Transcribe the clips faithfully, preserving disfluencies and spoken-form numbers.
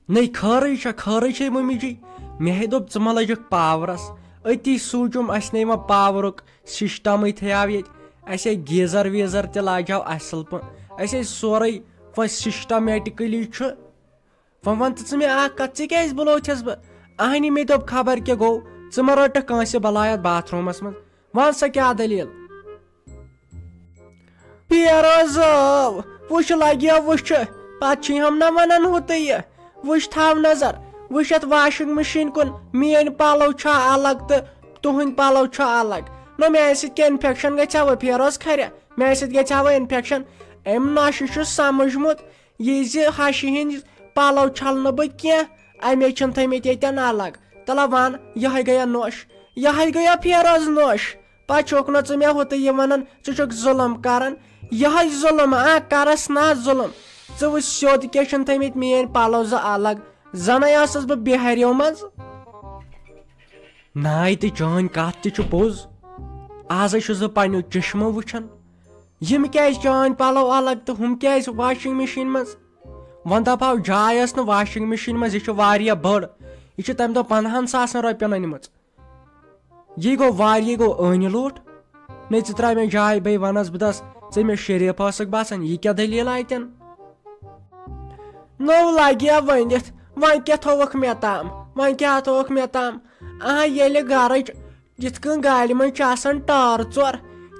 نَے خٲرٕے چھا، خٲرٕے چھے مٔمی جی؟ مےٚ ہے دوٚپ ژٕ ما لٔجِکھ پاورَس۔ أتی سوٗنٛچُم اَسہِ نے وۄنۍ پاورُک سِسٹَمٕے تھٲیاو ییٚتہِ۔ اَسہِ ہے گیٖزَر ویٖزَر تہِ لاجاو اَصٕل پٲٹھۍ۔ اَسہِ ہے سورُے وۄنۍ سِسٹَمیٹِکٔلی چھُ۔ وۄنۍ وَن تہٕ ژٕ مےٚ اَکھ کَتھ، ژےٚ کیٛازِ بُلووتھَس بہٕ؟ اَہنہِ مےٚ دوٚپ خبر کیٛاہ گوٚو، ژٕ ما رٔٹَکھ کٲنٛسہِ بَلایَتھ باتھ روٗمَس منٛز؟ وَن سا کیٛاہ دٔلیٖل؟ پیروزو، وٕچھ لگیو وٕچھ، پتہٕ چھِ ہم نہ ونان ہُتہٕ یہِ۔ وٕچھ تھاو نظر، وٕچھ یتھ واشنگ مشین کُن، میٲنۍ پلو چھا الگ تہٕ تُہنٛدۍ پلو چھا الگ؟ نہ میانہِ سۭتۍ کیٛاہ انفیکشن گژھِ ہا وۄنۍ پیروز کھرِ؟ میانہِ سۭتۍ گژھِ ہا وۄنۍ انفیکشن؟ أمۍ نۄشہِ چھُ سمجھمُت یہِ زِ ہشہِ ہٕنٛدۍ پلو چھلنہٕ بہٕ کینٛہہ، امے چھِنہٕ تھٲمٕتۍ ییٚتٮ۪ن الگ۔ تلہ ون، یہے گٔیا نۄش، یہے گٔیا پیروز نۄش۔ پتہٕ چھُکھ نہٕ ژٕ مےٚ ہُتہٕ یہِ ونان، ژٕ چھُکھ ظُلم کران۔ یِہوٚے ظُلم، آ، کرس نا ظُلم۔ ژٕ وٕچھ سیوٚد کیٛاہ چھِنہٕ تھٲمٕتۍ میٛٲنۍ پلو زٕ الگ۔ زنَے ٲسٕس بہٕ بِہاریو منٛز۔ ناے تہٕ چٲنۍ کتھ تہِ چھِ پوٚز۔ آزے چھُس بہٕ پننیو چشمو وٕچھان۔ یِم کیٛازِ چٲنۍ پلو الگ تہٕ ہُم کیٛازِ واشنگ مشین منٛز؟ وۄنۍ دپہو جاے ٲس نہٕ واشنگ مشین منٛز، یہِ چھِ واریاہ بٔڑ۔ یہِ چھِ تمہِ دۄہ پنٛدہن ساسن رۄپین أنمٕژ۔ یہِ گوٚو وار، یہِ گوٚو ٲنہِ لوٗٹھ۔ نے ژٕ ترٛاو مےٚ جاے بیٚیہِ وَنَس بہٕ دَس، ژٕ مےٚ شریٖف ٲسٕکھ باسان، یہِ کیٛاہ دٔلیٖل اَتٮ۪ن؟ نوٚو لَگہِ یا ؤنِتھ، وۄنۍ کیٛاہ تھووُکھ مےٚ تام، وۄنۍ کیٛاہ تھووُکھ مےٚ تام؟ آ، ییٚلہِ گَرٕچ یِتھ کٔنۍ گاڑِ منٛز چھِ آسان ٹٲر ژور،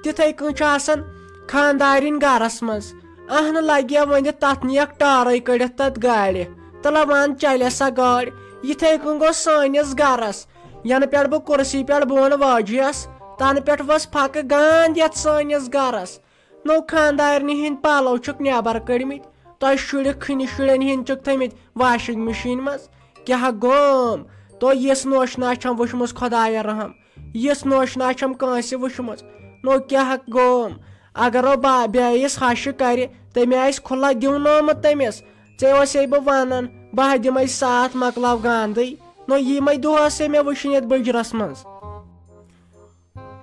تِتھَے کٔنۍ چھُ آسان خانٛدارِنۍ گَرَس منٛز۔ اَہنہٕ لَگہِ یا ؤنِتھ، تَتھ نِیَکھ ٹٲرٕے کٔڑِتھ تَتھ گاڑِ۔ تہٕ لَوان چَلہِ سا گٲڑۍ۔ یِتھَے کٔنۍ گوٚو سٲنِس گَرَس۔ ینہٕ پٮ۪ٹھ بہٕ کُرسی پٮ۪ٹھ بۄن وٲجِیَس، تَنہٕ پٮ۪ٹھ ؤژھ پھکہٕ گانٛد یَتھ سٲنِس گَرَس۔ نوٚو خانٛدارنہِ ہِنٛدۍ پَلو چھِکھ نٮ۪بر کٔڑمٕتۍ، تۄہہِ شُرۍ کھٕنہِ شُرٮ۪ن ہِنٛدۍ چھِکھ تھٲمٕتۍ واشنگ مشیٖن منٛز۔ کیٛاہ گوم؟ تو یِژھ نوش نہ چھَم وٕچھمٕژ خۄدایا رحم، یِژھ نوش نہ چھَم کٲنٛسہِ وٕچھمٕژ۔ نوٚو کیٛاہ گوم؟ اگر او با-، بیٚیِس ہَشہِ کَرِ، تٔمۍ آسہِ کھُلا دیونومُت تٔمِس۔ ژےٚ اوسے بہٕ وَنان، بہٕ ہا دِمَے ساتھ، مۄکلاو گاندٕے۔ نوٚو یِمَے دۄہ ٲسے مےٚ وٕچھِنۍ یَتھ بٕجرَس منٛز۔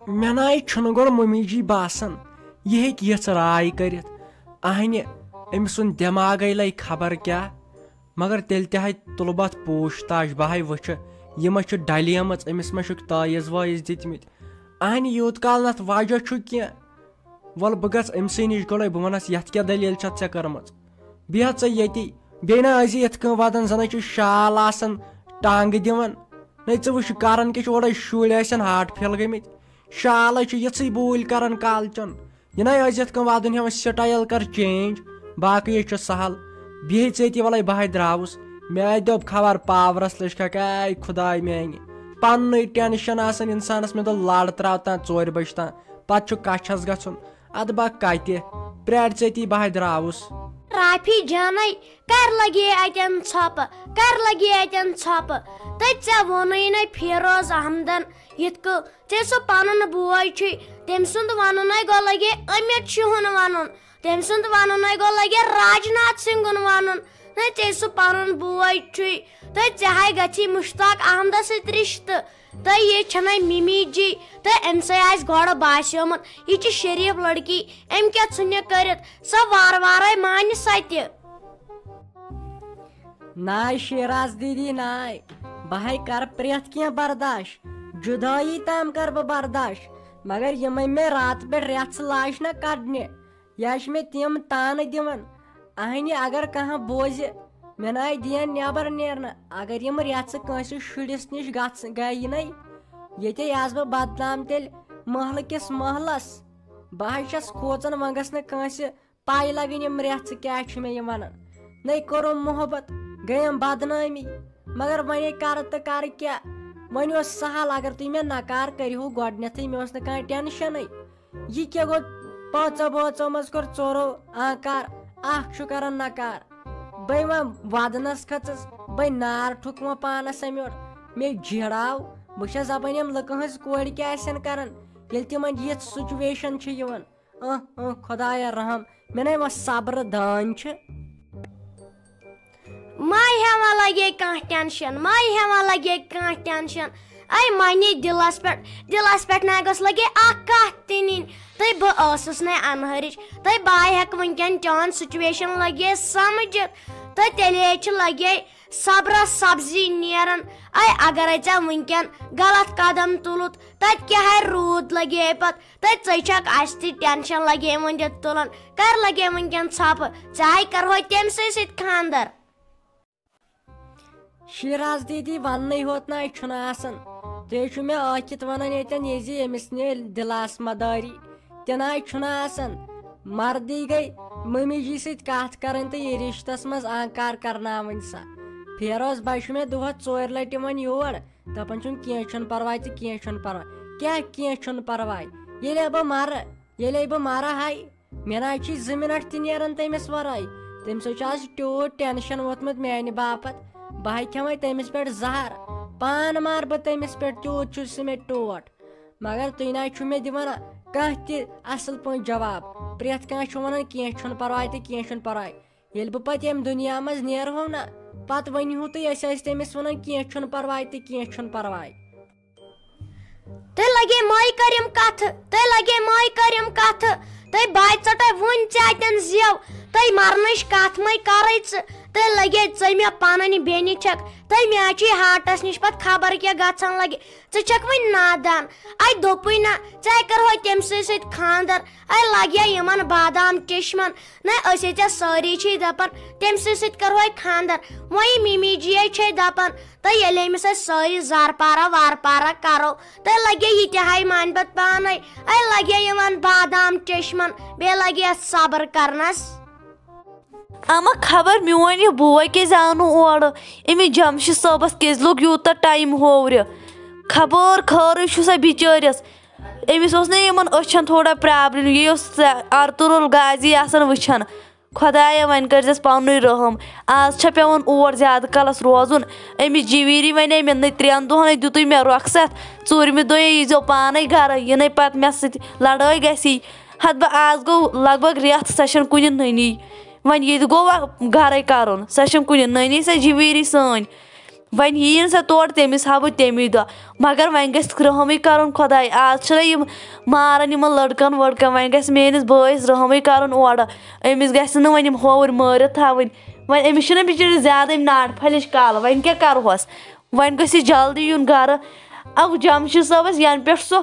مےٚ ناے چھُنہٕ گۄڈٕ مُمی جی باسان، یہِ ہیٚکہِ یِژھ راے کٔرِتھ۔ اہنہِ، أمۍ سُنٛد دٮ۪ماغے لَے خبر کیٛاہ۔ مگر تیٚلہِ تہِ ہاے تُلہٕ بہٕ اَتھ پوٗچھ تاش، بہٕ ہاے وٕچھٕ، یہِ ما چھُ ڈلیمٕژ، أمِس ما چھُکھ تٲیٖز وٲیٖز دِتمٕتۍ۔ اہنہِ، یوٗت کال نہٕ اَتھ وجہ چھُ کینٛہہ، وَلہٕ بہٕ گژھٕ أمۍ سٕے نِش گۄڈَے، بہٕ وَنَس، یَتھ کیٛاہ دٔلیٖل چھَتھ ژےٚ کٔرمٕژ؟ بیٚہہ ژٕ ییٚتی، بیٚیہِ نہ ٲسۍ زِ یِتھ کٔنۍ وَدان، زَن ہے چھُ شال آسان ٹانٛگہٕ دِوان۔ نَے ژٕ وٕچھ، کَران کیٛاہ چھُ اورَے، شُرۍ ٲسٮ۪ن ہارٹ فیل گٔمٕتۍ۔ شال ہے چھُ یِژھٕے بوٗلۍ کَران کالچَن۔ یہِ نَے ٲسۍ یِتھ کٔنۍ وَدُن ہٮ۪وان، سٹایل کَر چینج، باقٕے ہے چھُ سہل۔ بیٚہہ ژٕ ییٚتی، وَلَے بہٕ ہاے درٛاوُس۔ مےٚ دوٚپ خبر پاورَس لٔج کھَکھ، اے خۄداے میٛانہِ۔ پَننُے ٹٮ۪نشَن آسان اِنسانَس، مےٚ دوٚپ لَڑ ترٛاو تام ژورِ بَجہِ تام، پَتہٕ چھُ کَچھَس گژھُن۔ اَدٕ با کَتہِ؟ پرٛارِ ژٕ أتی، بہٕ ہاے درٛاوُس۔ رافی جانَے، کَر لَگے اَتٮ۪ن ژھۄپہٕ؟ کَر لَگے اَتٮ۪ن ژھۄپہٕ؟ تہٕ ژےٚ ووٚنُے نَے فیروز احمدَن یِتھ کٔنۍ ژےٚ سُہ پَنُن بوے چھُے، تٔمۍ سُنٛد وَنُن نَے گوٚو لَگے امیت شاہُن وَنُن، تٔمۍ سُنٛد وَنُن نَے گوٚو لَگے راجناتھ سِنگُن وَنُن۔ نَے ژےٚ سُہ پَنُن بوے چھُے، تہٕ ژےٚ ہاے گژھی مشتاق احمدَس سۭتۍ رِشتہٕ۔ تہٕ یہِ چھَنَے مِمی جی، تہٕ أمۍ سٕے آسہِ گۄڈٕ باسیومُت، یہِ چھِ شریٖف لڑکی، أمۍ کیٛاہ ژھٕنہِ کٔرِتھ، سۄ وارٕ وارَے مانہِ سۄ تہِ۔ ناے شیراز دیدی ناے، بہٕ ہاے کرٕ پرٛٮ۪تھ کینٛہہ برداش، جُدٲیی تام کرٕ بہٕ برداش، مگر یِمے مےٚ راتہٕ پٮ۪ٹھ رٮ۪ژھ لاجہِ نہ کڑنہِ، یا چھِ مےٚ تِم تانہٕ دِوان۔ اہنہِ اگر کانٛہہ بوزِ، مےٚ ناے دِین نٮ۪بر نیرنہٕ۔ اگر یِم رٮ۪ژٕ کٲنٛسہِ شُرِس نِش گژھ-، گٔیہِ نے، ییٚتے آسہٕ بہٕ بدنام تیٚلہِ محلہٕ کِس محلس۔ بہٕ ہاے چھَس کھوژان، وۄنۍ گژھِ نہٕ کٲنٛسہِ پَے لَگٕنۍ یِم رٮ۪ژٕ کیٛاہ چھِ مےٚ یہِ وَنان۔ نَے کوٚرُم محبت، گٔیم بدنٲمی۔ مگر وۄنۍ کَرٕ تہٕ کَرٕ کیٛاہ؟ وۄنۍ اوس سہل، اگر تُہۍ مےٚ نکار کٔرِہو گۄڈٕنٮ۪تھٕے، مےٚ اوس نہٕ کانٛہہ ٹٮ۪نشَنٕے۔ یہِ کیٛاہ گوٚو؟ پانٛژو بٲژو منٛز کوٚر ژورو آنکار، اکھ چھُ کران نکار۔ بٔے وۄنۍ ودنس کھٔژٕس، بٔے نار ٹھُک وۄنۍ پانس امہِ یورٕ۔ مےٚ جیڑاو، بہٕ چھَس دپان، یِم لُکہٕ ہٕنٛز کورِ کیٛاہ آسن کران، ییٚلہِ تِمن یِژھ سچویشن چھِ یِوان۔ اہ، اہ، خۄدایا رحم، مےٚ نے وۄنۍ صبرٕ دانۍ چھِ۔ مَے ہٮ۪وان لَگے کانٛہہ ٹٮ۪نشَن، مَے ہٮ۪وان لَگے کانٛہہ ٹٮ۪نشَن۔ اَے مَنی دِلَس پٮ۪ٹھ، دِلَس پٮ۪ٹھ نہ گٔژھ لَگے اَکھ کَتھ تہِ نِنۍ۔ تہٕ بہٕ ٲسٕس نَے اَنہَرِچ، تہٕ بہٕ ہٮ۪کہٕ وٕنکٮ۪ن چٲنۍ سچویشَن لَگے سَمجھِتھ۔ تہٕ تیٚلے چھِ لَگے صبرس سبزی نیران۔ اے اگرے ژےٚ وٕنکٮ۪ن غلط قدم تُلُتھ، تتہِ کیٛاہ ہے روٗد لگے پتہٕ؟ تہٕ ژے چھکھ اسہِ تہِ ٹینشن لگے وۄنۍ دِتھ تُلان۔ کر لگے وٕنکٮ۪ن ژھۄپہٕ؟ ژےٚ ہے کرہوے تٔمۍ سٕے سۭتۍ خانٛدر۔ شیراز دیدی، وننٕے ہوت نہ چھُنہٕ آسان۔ تُہۍ چھِو مےٚ ٲکھِتھ ونان ییٚتٮ۪ن یہِ زِ أمِس نِیہِ دِلاس مداری۔ تہِ نہ چھُنہٕ آسان۔ مردٕے گٔے مٔمی جی سۭتۍ کتھ کرٕنۍ تہٕ یہِ رشتس منٛز آنکار کرناوٕنۍ سا۔ فیروز بھائی چھُ مےٚ دۄہس ژورِ لٹہِ یِوان یور، دپان چھُم، "کینٛہہ چھُنہٕ پرواے تہٕ کینٛہہ چھُنہٕ پرواے۔" کیٛاہ کینٛہہ چھُنہٕ پرواے؟ ییٚلے بہٕ مرٕ، ییٚلے بہٕ مرٕ ہاے، مےٚ نہ حظ چھُے زٕ منٹ تہِ نیران تٔمِس ورٲے۔ تٔمۍ سۭتۍ چھُ آز تیوٗت ٹینشن ووتمُت میانہِ باپتھ۔ بہٕ ہا کھٮ۪مے تٔمِس پٮ۪ٹھ زہر۔ پان مار بہٕ تٔمِس پٮ۪ٹھ، تیوٗت چھُ سُہ مےٚ ٹوٹھ۔ مگر تُہۍ نہ حظ چھِو مےٚ دِوان کانٛہہ تہِ اصل پٲٹھۍ جواب۔ پرٛٮ۪تھ کانٛہہ چھُ ونان، "کینٛہہ چھُنہٕ پرواے تہٕ کینٛہہ چھُنہٕ پرواے۔" ییٚلہِ بہٕ پتہٕ ییٚمہِ دُنیا منٛز نیرہو نہ، پتہٕ ؤنِو تُہۍ، أسۍ ٲسۍ تٔمِس ونان، "کینٛہہ چھُنہٕ پرواے تہٕ کینٛہہ چھُنہٕ پرواے۔" تُہۍ لگے ماے کٔرِم کتھٕ، تُہۍ لگے ماے کٔرِم کتھٕ، تُہۍ باے ژٹے وُنۍ ژےٚ اتٮ۪ن زیو، تُہۍ مرنٕچ کتھ مے کرے ژٕ، تُہۍ لگے ژٕ مےٚ پنٕنۍ بیٚنہِ چھکھ، تُہۍ مےٚ چھُے ہارٹس نِش پتہٕ خبر کیٛاہ گژھان لگے، ژٕ چھکھ وُنہِ نادان۔ اے دوٚپُے نہ، ژےٚ کرہوے تٔمۍ سٕے سۭتۍ خانٛدر، اے لگیا یِمن بادام چشمن، نہ أسۍ ہے ژےٚ سٲری چھِ دپان تٔمۍ سٕے سۭتۍ کرہوے خانٛدر، وۄنۍ مِمی جی ہے چھے دپان، تہٕ ییٚلہِ أمِس أسۍ سٲری زارپارہ وارپارہ کرو، تہٕ لگے یہِ تہِ ہاے مانہِ پتہٕ پانے۔ اے لگے یِمن بادام چشمن، بیٚیہِ لگے صبر کرنس۔ اما خبر میون یہِ بوے کیازِ آو نہٕ اورٕ؟ أمِس جمشید صٲبس کیازِ لوٚگ یوٗتاہ ٹایم ہورِ؟ خبر خٲرٕے چھُ سا بِچٲرِس۔ أمِس اوس نہ یِمن أچھن تھوڑا پرابلم، یہِ اوس ارطغرل غازی آسان وٕچھان۔ خۄدایا، وۄنۍ کٔرزٮ۪س پننُے رحم۔ آز چھےٚ پٮ۪وان اور زیادٕ کالس روزُن۔ أمِس جویری ونے مےٚ، نٔے ترٛٮ۪ن دۄہنے دیُتُے مےٚ رۄخصت، ژوٗرمہِ دۄہے ییٖزیو پانے گرٕ، یہِ نَے پتہٕ مےٚ سۭتۍ لڑٲے گژھی۔ ہتہٕ بہٕ آز گوٚو لگ بگ رٮ۪تھ، سۄ چھنہٕ کُنہِ نٔنی۔ وۄنۍ ییٚتہِ گوٚو وۄنۍ گرے کرُن، سۄ چھنہٕ کُنہِ نٔنی، سۄ جویری سٲنۍ۔ وۄنۍ یِیِن سا تور، تٔمِس ہاوٕ تَمی دۄہ۔ مگر وۄنۍ گژھِ رحمٕے کرُن خۄداے۔ آز چھِنہ یِم ماران یِمن لڑکن وڑکن، وۄنۍ گژھِ میٲنِس بٲیِس رحمٕے کرُن اورٕ۔ أمِس گژھِ نہٕ وۄنۍ یِم ہووٕرۍ مٲرِتھ تھاوٕنۍ۔ وۄنۍ أمِس چھِنہ بِچٲرِس زیادٕ أمۍ ناٹہٕ پھلِس کالہٕ، وۄنۍ کیٛاہ کرہوس؟ وۄنۍ گژھِ یہِ جلدی یُن گرٕ۔ او جمشید صٲبس ینہٕ پٮ۪ٹھ سُہ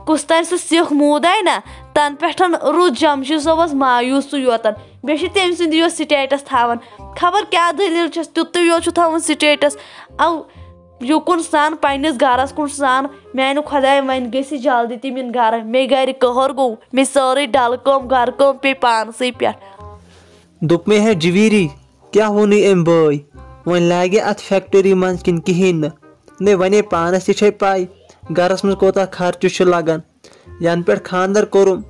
کُس تام سُہ سِکھ موٗد آے نہ، تنہٕ پٮ۪ٹھ روٗد جمشید صٲبس مایوٗسٕے یوتن۔ بیٚیہِ چھِ تٔمۍ سُنٛد یوت سٹیٹس تھاوان۔ خبر کیٛاہ دٔلیٖل چھس، تیُتُے یوت چھُ تھاوان سٹیٹس۔ او یُکُن سان، پننِس گرس کُن سان۔ میانہِ خۄدایہِ، وۄنۍ گٔژھِ جلدی تِم یِن گرٕ۔ مےٚ گرِ قہر گوٚو، مےٚ سٲرٕے ڈلہٕ کٲم، گرٕ کٲم پیٚیہِ پانسٕے پٮ۪ٹھ۔ دوٚپمَے ہے جویری، کیٛاہ ووٚنُے أمۍ بٲے؟ وۄنۍ لاگہِ اَتھ فیکٹری منٛز کِنہٕ کِہیٖنۍ نہٕ؟ نے وَنے پانَس تہِ چھے پَے، گَرَس منٛز کوٗتاہ خرچہٕ چھُ لَگان۔ یَنہٕ پٮ۪ٹھ خانٛدَر کوٚرُم،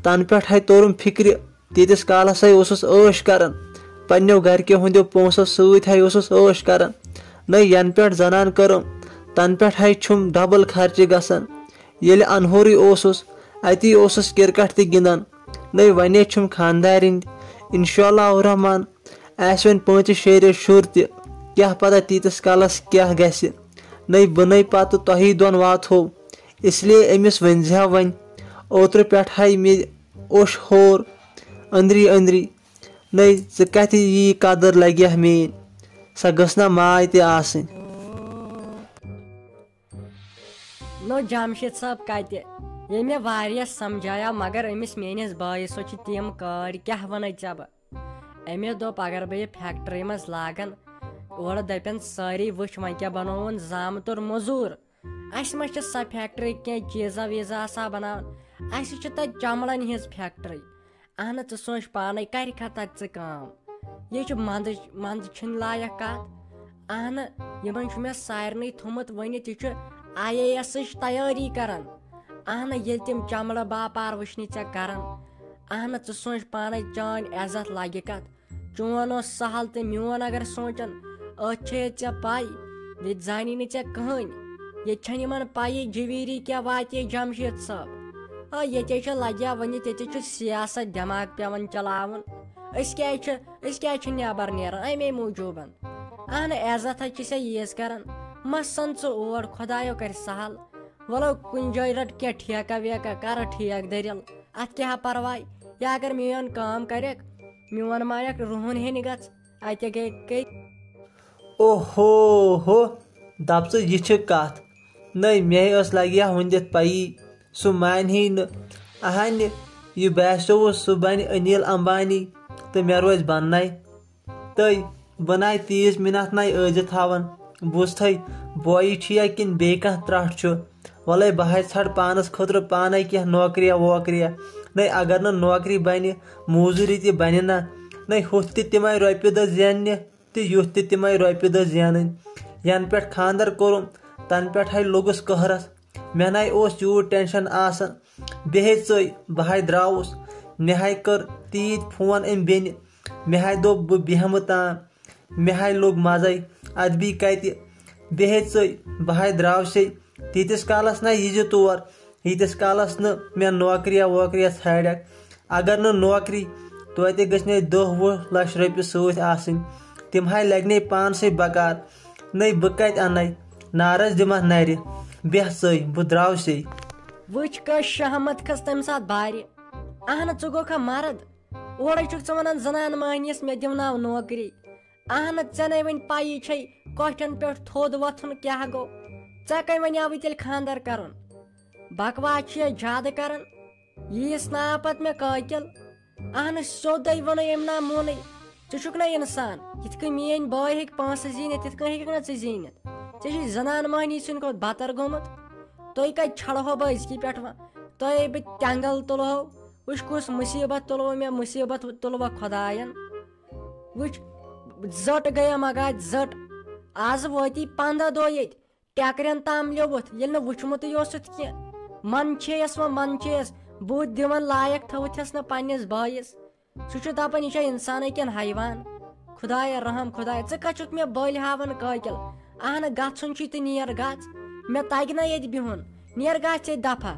تَنہٕ پٮ۪ٹھ ہے توٚرُم فِکرِ، تیٖتِس کالَس ہے اوسُس عٲش کَران۔ پنٛنیو گَرِکیو ہٕنٛدیو پونٛسو سۭتۍ ہے اوسُس عٲش کَران۔ نے یَنہٕ پٮ۪ٹھ زَنان کٔرٕم، تَنہٕ پٮ۪ٹھ ہے چھُم ڈبل خرچہٕ گژھان۔ ییٚلہِ اَنہورٕے اوسُس، اَتی اوسُس کرکٹ تہِ گِنٛدان۔ نٔے وَنے چھُم خانٛدارِنۍ۔ انشاءاللہ الرحمن آسہِ وۄنۍ پانٛژِ شیٚیہِ ریٚتۍ شُر تہِ۔ کیٛاہ پتہ تیٖتِس کالس کیٛاہ گژھِ۔ نٔے بہٕ نٔے پتہٕ تۄہی دۄن واتہو۔ اس لیے أمِس ؤنۍ زِ ہا وۄنۍ۔ اوترٕ پٮ۪ٹھ ہاے مےٚ اوٚش ہور أنٛدری أنٛدری۔ نٔے ژٕ کتہِ یی قدر لگہِ ہا میٛٲنۍ۔ سۄ گٔژھ نا ماے تہِ آسٕنۍ۔ نو جمشید صٲب کتہِ؟ ییٚمۍ مےٚ واریاہ سمجھایو، مگر أمِس میٲنِس بٲیِس سۭتۍ چھِ تِم کٲڑۍ، کیٛاہ وَنَے ژےٚ بہٕ؟ أمِس دوٚپ، اگر بہٕ یہِ فیکٹری منٛز لاگن، اورٕ دَپن سٲری، "وٕچھ، وۄنۍ کیٛاہ بنووُن زامتُر مٔزوٗر۔ اَسہِ ما چھِ سۄ فیکٹری کینٛہہ چیٖزا ویٖزا آسان بناوان؟ اَسہِ چھِ تَتہِ چمڑن ہِنٛز فیکٹری۔" اہنہٕ، ژٕ سونٛچ پانے، کرِ کھا تتہِ ژٕ کٲم؟ یے چھُ منٛدٕ، منٛدٕ چھِنہٕ لایق کتھ۔ اہنہٕ، یِمن چھُ مےٚ سارنٕے تھوٚمُت ؤنِتھ، یہِ چھُ آی اے ایسٕچ تیٲری کران۔ اہنہٕ، ییٚلہِ تِم چمڑٕ باپار وٕچھنہِ ژےٚ کران، اہنہٕ، ژٕ سونٛچ پانے، چٲنۍ عزت لگہِ کتھ؟ چون اوس سہل تہٕ میون اگر سونٛچن، أتھۍ چھے ژےٚ پَے، ییٚتہِ زانی نہٕ ژےٚ کٕہٕنۍ۔ ییٚتہِ چھَنہٕ یِمَن پَیی جویٖری کیٛاہ واتے جمشید صٲب۔ آ، ییٚتے چھُ لَگیا ؤنِتھ، ییٚتے چھُ سیاست دٮ۪ماغ پٮ۪وان چلاوُن۔ أسۍ کیٛازِ چھِ، أسۍ کیٛازِ چھِ نٮ۪بر نیران؟ اَمے موٗجوٗبَن۔ اہنہٕ، عزت حظ چھِ ژےٚ ییٖژ کران، مہ سَن ژٕ اور، خۄدایو کَرِ سہل۔ وَلو کُنہِ جایہِ رَٹ کینٛہہ ٹھیکہ ویکہ، کَرٕ ٹھیکہٕ دٔرِل۔ اَتھ کیٛاہ پَرواے؟ یا اگر میون کٲم کَرٮ۪کھ، میون مانٮ۪کھ، رُہُن ہیٚنہِ گژھ، اَتہِ گٔے، گٔے۔ اوہو ہو، دپ ژٕ، یہِ چھِ کتھ۔ نٔے، مےٚ ٲس لگہِ ہا وُنہِ دِتھ پیی، سُہ مانہِ ہے نہٕ۔ اہنہِ، یہِ باسیووُس سُہ بنہِ انیل امبانی تہٕ مےٚ روزِ بننے۔ تٔۍ، بہٕ نَے تیٖژ مِنتھ نَے ٲزِ تھاوان۔ بوٗزتھٕے، بویہِ چھُ یا کِنہٕ بیٚیہِ کانٛہہ ترٛٹھ چھُ؟ وَلَے، بہٕ ہَے ژھانٛڈٕ پانَس خٲطرٕ پانَے کینٛہہ نوکریا ووکریا۔ نَے، اگر نہٕ نوکری بَنہِ، موزوٗری تہِ بَنہِ نہ۔ نَے، ہُتھ تہِ تِمَے رۄپیہِ دَہ زیننہِ تہٕ یُتھ تہِ تِمَے رۄپیہِ دَہ زینٕنۍ۔ یَنہٕ پٮ۪ٹھ خانٛدر کوٚرُم، تَنہٕ پٮ۪ٹھ ہَے لوٚگُس قہرَس۔ مےٚ نَے اوس یوٗت ٹینشن آسان۔ بیٚہے ژٔے، بہٕ ہَے درٛاوُس۔ مےٚ ہَے کٔر تیٖتۍ فون أمۍ بیٚنہِ۔ مےٚ ہَے دوٚپ، بہٕ بیٚہمہٕ تام۔ مےٚ ہَے لوٚگ مَزَے۔ اَدٕ بیٚیہِ کَتہِ؟ بیٚہے ژٔے، بہٕ ہَے درٛاوسے۔ تیٖتِس کالَس نَے یی زِ تور، ییٖتِس کالَس نہٕ مےٚ نوکریا ووکریا ژھانٛڈَکھ۔ اگر نہٕ نوکری، توتہِ گٔژھۍ نے دَہ وُہ لَچھ رۄپیہِ سۭتۍ آسٕنۍ۔ تِم ہَے لَگہِ نے پانسٕے بکار۔ نَے، بہٕ کَتہِ اَنَے؟ نارَس دِمَکھ نَرِ۔ بیٚہہ ژٔے، بہٕ درٛاوسے۔ وٕچھ، کٔژ شہمت کھٔژ تَمہِ ساتہٕ بارِ۔ اہنہٕ، ژٕ گوٚکھا مرد؟ اورَے چھُکھ ژٕ وَنان زنان مٔہنِوِس، مےٚ دِوناو نوکری۔ اہنہٕ، ژےٚ نے وۄنۍ پَیی چھے، کۄٹھٮ۪ن پٮ۪ٹھ تھوٚد وۄتھُن کیٛاہ گوٚو؟ ژےٚ کَمہِ وَنیٛاوُے تیٚلہِ خانٛدر کَرُن؟ بکواس چھُ یہِ زیادٕ کَران۔ ییٖژ نا پَتہٕ مےٚ قٲکِل۔ اہنہٕ، سیوٚدُے ووٚنُے أمۍ نا مونُے۔ ژٕ چھُکھ نا اِنسان؟ یِتھ کٔنۍ میٛٲنۍ بٲے ہیٚکہِ پونٛسہٕ زیٖنِتھ، تِتھ کٔنۍ ہیٚکِکھ نا ژٕ زیٖنِتھ؟ ژےٚ چھُے زنان مٔہنِو سٕنٛدِ کھۄتہٕ بَتر گوٚمُت۔ تُہۍ کَتہِ چھَڑہو بہٕ أزکی پٮ۪ٹھ وۄنۍ؟ تۄہے بہٕ تٮ۪نٛگَل تُلہو۔ وٕچھ، کُس مُصیٖبت تُلوو مےٚ، مُصیٖبت تُلوو خۄدایَن۔ وٕچھ، زٔٹ گٔیَم اگاد زٔٹ۔ آز وٲتی پنٛداہ دۄہ ییٚتہِ، ٹٮ۪کرٮ۪ن تام لیوٚوُتھ، ییٚلہِ نہٕ وٕچھمُتٕے اوسُتھ کینٛہہ۔ من چھیٚیَس وۄنۍ، من چھیٚیَس۔ بُتھ دِوان لایق تھٲوٕتھٮ۪س نہٕ پنٛنِس بٲیِس۔ سُہ چھُ دَپان، یہِ چھا اِنسانٕے کِنہٕ حیوان؟ خۄدایا رحم، خۄدایا، ژٕ کَتھ چھُکھ مےٚ بٔلۍ ہاوان قٲکِل؟ اہنہٕ، گژھُن چھُے تہٕ نیر گژھ۔ مےٚ تَگہِ نہ ییٚتہِ بِہُن۔ نیر گژھ ژےٚ دَفعہ۔